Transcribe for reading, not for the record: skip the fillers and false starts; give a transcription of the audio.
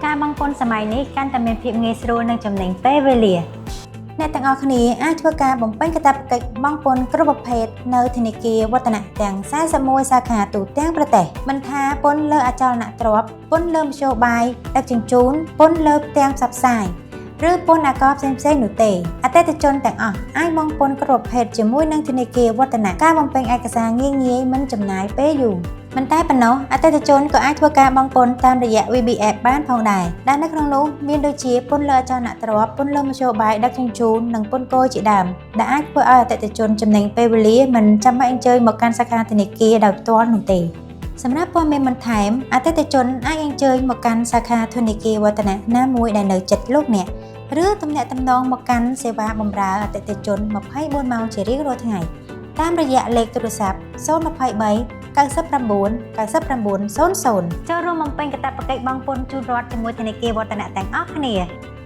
ការបង់ពន្ធសម័យនេះកាន់តែមានភាពងាយស្រួលនិងចំណេញពេលវេលាអ្នកទាំងអស់គ្នាអាចធ្វើការបំពេញកាតព្វកិច្ចបង់ពន្ធគ្រប់ប្រភេទនៅធនាគារវឌ្ឍនៈទាំង41សាខាទូទាំងប្រទេសមិនថាពន្ធលើអចលនទ្រព្យពន្ធលើមធ្យោបាយដឹកជញ្ជូនពន្ធលើផ្ទាំងផ្សព្វផ្សាយឬពន្ធអាករផ្សេងៗនោះទេអតិថិជនទាំងអស់អាចបង់ពន្ធគ្រប់ប្រភេទជាមួយនឹងធនាគារវឌ្ឍនៈការបំពេញឯកសារងាយៗមិនចំណាយពេលយូរមិនតែប៉ុណ្ណោះអតិថិជនក៏អាចធ្វើការបង់ពន្ធតាមរយៈ VB App បានផងដែរដែលនៅក្នុងនោះមានដូចជាពន្ធលើអចលនទ្រព្យពន្ធលើមធ្យោបាយដឹកជញ្ជូននិងពន្ធគយជាដើមដែលអាចធ្វើឲ្យអតិថិជនចំណេញពេលវេលាមិនចាំបាច់អញ្ជើញមកកាន់សាខាធនាគារដោយផ្ទាល់នោះទេសម្រាប់ព័ត៌មានបន្ថែមអតិថិជនអាចអញ្ជើញមកកាន់សាខាធនាគារវឌ្ឍនៈណាមួយដែលនៅជិតលោកអ្នកឬទំនាក់ទំនងមកកាន់សេវាបម្រើអតិថិជន24ម៉ោងជារៀងរាល់ថ្ងៃតាមរយៈលេខទូរស័ព្ទ023 99 99 00ចូលរួមបំពេញកាតព្វកិច្ចបង់ពន្ធជូនរដ្ឋជាមួយធនាគារវឌ្ឍនៈទាំងអស់គ្នា។